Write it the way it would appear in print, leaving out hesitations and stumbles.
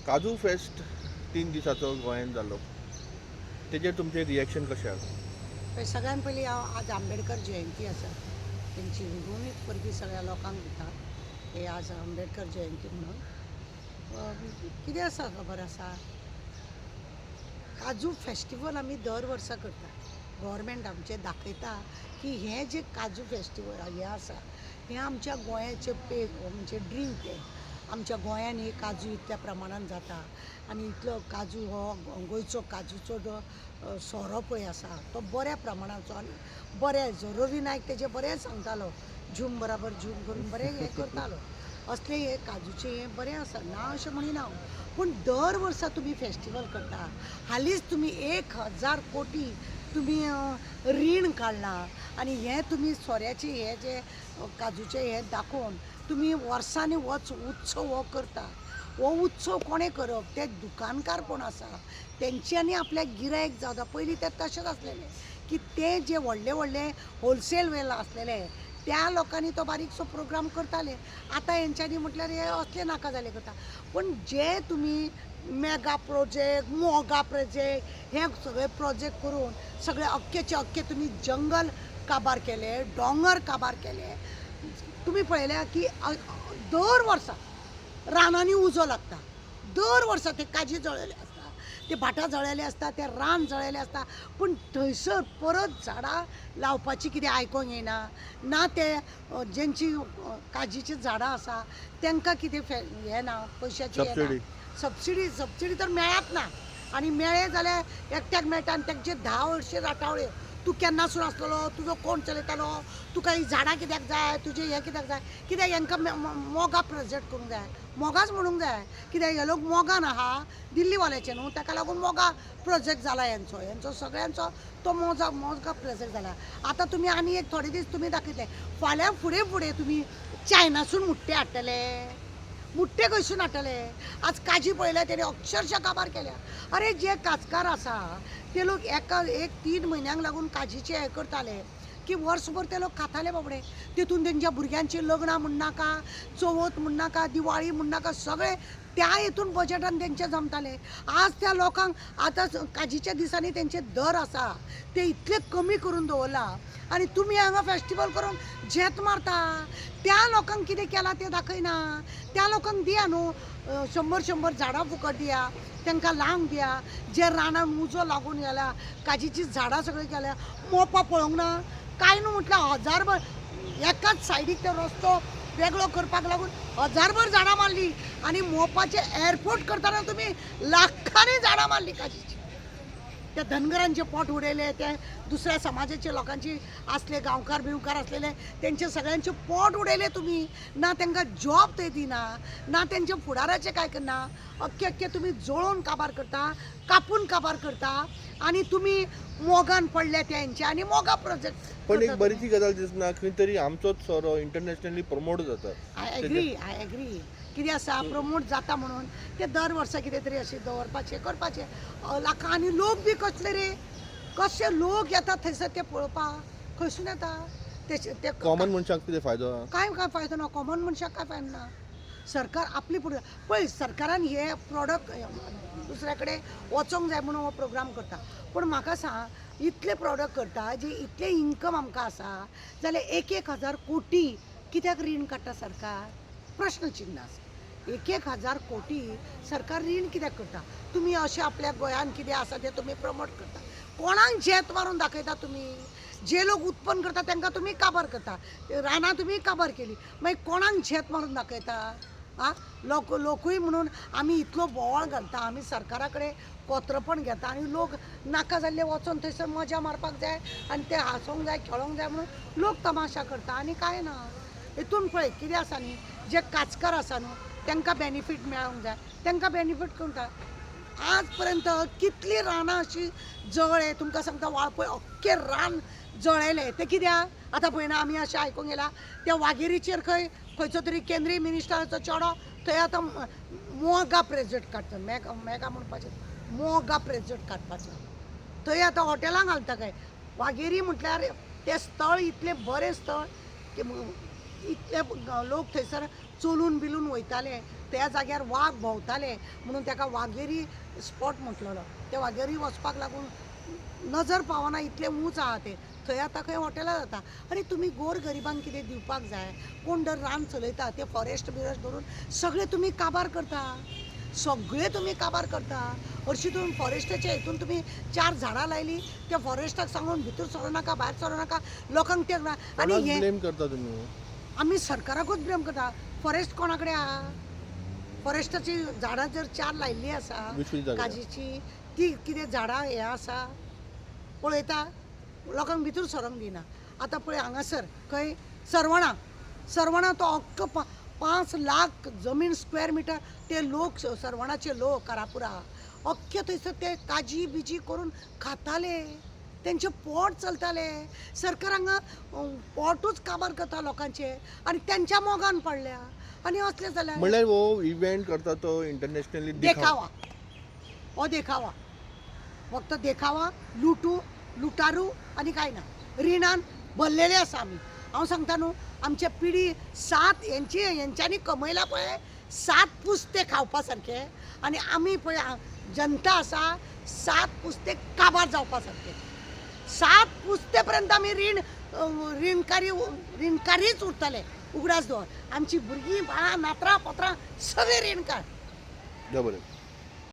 काजू फेस्ट 3 दिसाचो गोंयांत जालो, तेजेर तुमचें रिएक्शन कशें आसा? पळय, सगळ्यान पयलीं हांव आज आंबेडकर जयंती आसा, तेंची हुनहुनीत परबीं सगळ्या लोकांक दिता. हे आज आंबेडकर जयंती म्हणून कितें आसा खबर आसा, काजू फेस्टिवल आमी दर वर्सा करता. गोवोरमेंट आमचें दाखयता की हें जें काजू फेस्टिवल हें आसा, हें आमच्या गोंयाचें पे म्हणजे ड्रिंक. तें आमच्या गोंयान हे काजू इतल्या प्रमाणान जाता आनी इतलो काजू हो गोंयचो काजूचो जो सोरो पळय आसा तो बऱ्या प्रमाणाचो आनी बरें. जो रवी नायक तेजें बरें सांगतालो, झूम बराबर झूम करून बरें हें करतालो. असलें हें काजूचें हें बरें आसा ना अशें म्हणिना हांव, पूण दर वर्सा तुमी फेस्टिवल करता. हालींच तुमी 1000 कोटी तुमी रीण काडलां आनी हें तुमी सोऱ्याचें हें जें काजूचें हें दाखोवन तुमी वर्सांनी होच उत्सव हो करता. हो उत्सव कोणें करप? ते दुकानकार कोण आसा तेंच्यांनी आपल्याक गिरायक जावं. पयलीं ते तशेंच आसलेलें की ते जे व्हडले व्हडले होलसेल वेल आसलेले त्या लोकांनी तो बारीकसो प्रोग्राम करताले. आतां हेंच्यांनी म्हटल्यार हे असले नाका जाले करता. पूण जे तुमी मेगा प्रोजेक्ट, मोगा प्रोजेक्ट, हे सगळे प्रोजेक्ट करून सगळे अख्खेचे अख्खे तुमी जंगल काबार केले, दोंगर काबार केले. तुमी पळयल्या की दर वर्सा रानांनी उजो लागता. दर वर्सा ते काजी जळ्ळेले आसता, ते भाटां जळ्ळेले आसता, ते रान जळ्ळेले आसता, पूण थंयसर परत झाडां लावपाची कितें आयकोंक येना ना. ते जेंची काजीचीं झाडां आसा तांकां कितें हें ना, पयशाची हें ना. सबसिडी. सबसिडी, सबसिडी तर मेळत ना आनी मेळ्ळें जाल्यार एकट्याक मेळटा आनी तेजे 10 वर्सां राटावळ्यो. तूं केन्नासून आसलेलो, तुजो कोण चलयतालो, तुका ही झाडां कित्याक जाय, तुजें हें कित्याक जाय? कित्याक हेंकां मोगा प्रोजेक्ट करूंक जाय, मोगाच म्हणूंक जाय. कित्याक हे लोक मोगान आहा दिल्लीवाल्याचे न्हू, ताका लागून मोगा प्रोजेक्ट जाला हेंचो, हेंचो सगळ्यांचो तो मोजा मोगा प्रोजेक्ट जाला. आतां तुमी आनी एक थोडे दीस तुमी दाखयतले, फाल्यां फुडें फुडें तुमी चायनासून मुट्टे हाडटले. मुट्टे खंयसून हाडटले? आज काजी पळयल्या, तेणी अक्षरशा काबार केल्या. अरे, जे काजकार आसा ते लोक एका एक 3 म्हयन्यांक लागून काजीचे हें करताले की वर्सभर ते लोक खाताले बाबडे. तितून तेंच्या भुरग्यांची लग्नां म्हणनाका, चवथ म्हणनाका, दिवाळी म्हणनाका, सगळे त्या हितून बजटान तेंचे जमताले. आज त्या लोकांक आतां काजीच्या दिसांनी तेंचे दर आसा ते इतले कमी करून दवरला आनी तुमी हांगा फेस्टिवल करून झेत मारता. त्या लोकांक कितें केलां तें दाखयना. त्या लोकांक दिया न्हू, शंबर शंबर झाडां फुकट दिया, तांकां लावंक दिया. जे रानान उजो लागून गेला, काजीचीं झाडां सगळीं गेल्या, मोपा पळोवंक ना काय न्हू म्हटल्यार हजारभर एकाच सायडीक ते रस्तो वेगळो करपाक लागून हजारभर झाडां मारली आनी मोपाचे एअरपोर्ट करतना तुमी लाखांनी झाडां मारली काजीची. त्या धनगरांचे पोट उडयले, त्या दुसऱ्या समाजाचे लोकांची असले गांवकार बिवकार असलेले तेंचे सगळ्यांचे पोट उडयले तुमी. ना तांकां जॉब ते दिना, ना तेंच्या फुडाराचें काय करना. अख्खे अख्खे तुमी जळोवन काबार करता, कापून काबार करता आनी तुमी मोगान पडल्या तेंच्या आनी मोगा प्रोजेक्ट. पण एक बरीची गजाल दिसना, खंय तरी आमचोच सोरो इंटरनॅशनली प्रमोट जाता. I agree, I agree. कितें आसा, प्रमोट जाता म्हणून ते दर वर्सा कितें तरी अशें दवरपाचें, करपाचें. लाखांनी लोक बी कसले रे, कशे लोक येतात थंयसर ते पळोवपाक, खंयसून येता ते ते. कॉमन मनशाक कितें फायदो आहा? काय काय फायदो ना, कॉमन मनशाक काय फायदो ना. सरकार आपली पुढे पळय, सरकारान हे प्रोडक्ट दुसऱ्या कडेन वचोंक जाय म्हणून हो प्रोग्राम करता. पूण म्हाका सांग, इतले प्रोडक्ट करता जे इतले इन्कम आमकां आसा जाल्यार एक एक हजार कोटी कित्याक रीण काडटा सरकार? प्रश्न चिन्ह आसा. एक एक हजार कोटी सरकार रीण कित्याक करता? तुमी अशें आपल्या गोंयान कितें आसा तें तुमी प्रमोट करता. कोणाक झेत मारून दाखयता तुमी? जे लोक उत्पन्न करता तांकां तुमी काबार करता, रानां तुमी काबार केली, मागीर कोणाक झेत मारून दाखयता? आं, लोक लोकूय म्हणून आमी इतलो बोवाळ घालता, आमी सरकारा कडेन कोत्रपण घेता आनी लोक नाका जाल्ले वचोन थंयसर मजा मारपाक जाय आनी ते हांसोंक जाय, खेळोंक जाय म्हणून लोक तमाशा करता आनी कांय ना. हितून पळय कितें आसा न्ही, जे काजकार आसा न्हू तांकां बेनिफीट मेळोंक जाय, तांकां बेनिफीट करूंक जाय. आज पर्यंत कितलीं रानां अशीं जळ्ळे, तुमकां सांगता, वाळपय अख्खें रान जळयलें तें कित्याक? आतां पळयना आमी अशें आयकूंक येयलां, त्या वागेरीचेर खंय खंयचो तरी केंद्रीय मिनिस्टराचो चेडो थंय आतां मोगा प्रोजेक्ट काडटा. मेगा, मेगा म्हणपाचें, मोगा प्रोजेक्ट काडपाचें थंय आतां हॉटेलां घालता काय. वागेरी म्हटल्यार तें स्थळ इतलें बरें स्थळ की इतले लोक थंयसर चलून बिलून वयताले. त्या जाग्यार वाग भोंवताले म्हणून ताका वागेरी स्पॉट म्हटलेलो. त्या वागेरी वचपाक लागून नजर पावना इतलें ऊंच आहा तें. थंय आतां खंय हॉटेलां जाता. आरे तुमी गोर गरिबांक कितें दिवपाक जाय. कोण जर रान चलयता ते फॉरेस्ट बिरेस्ट धरून सगळें तुमी काबार करता, सगळें तुमी काबार करता. हरशीं तुमी फॉरेस्टाच्या हितून तुमी चार झाडां लायलीं त्या फॉरेस्टाक सांगून भितर सरूं नाका, भायर सरूं नाका, लोकांक ते आनी कोणाक हें ब्लेम करता तुमी? आमी सरकाराकूच ब्लेम करता. फॉरेस्ट कोणा कडेन आहा? फॉरेस्टाची झाडां जर चार लायिल्लीं आसा विश्व जाग्यार. काजीची ती कितें झाडां हें आसा पळयता, लोकांक भितर सरोंक दिना. आतां पळय हांगासर खंय सरवणा, सरवणा तो अख्खो 5 लाख जमीन स्क्वेअर मिटर ते लोक सरवणाचे लोक कारापुरा अख्खे थंयसर ते काजी बिजी करून खाताले, तेंचें पोट चलतालें. सरकार हांगा पोटूच काबार करता लोकांचें आनी तेंच्या मोगान पडल्या आनी असलें जाल्यार म्हणल्यार हो इव्हेंट करता तो इंटरनॅशनली देखावा, हो देखावा, फक्त देखावा, लुटू लुटारू आनी कांय ना. रिणान भरलेले आसा आमी. हांव सांगता न्हू, आमचे पिढी सात हेंची हेंच्यांनी कमयला पळय 7 पुस्ते खावपा सारके आनी आमी पळय जनता आसा 7 पुस्ते काबार जावपा सारके. 7 पुस्ते पर्यंत आमी रिणकारी रिणकारीच उरतले. उगडास दवर, आमची भुरगीं बाळां नातरां पोत्रां सगळीं रिणकार. बरें.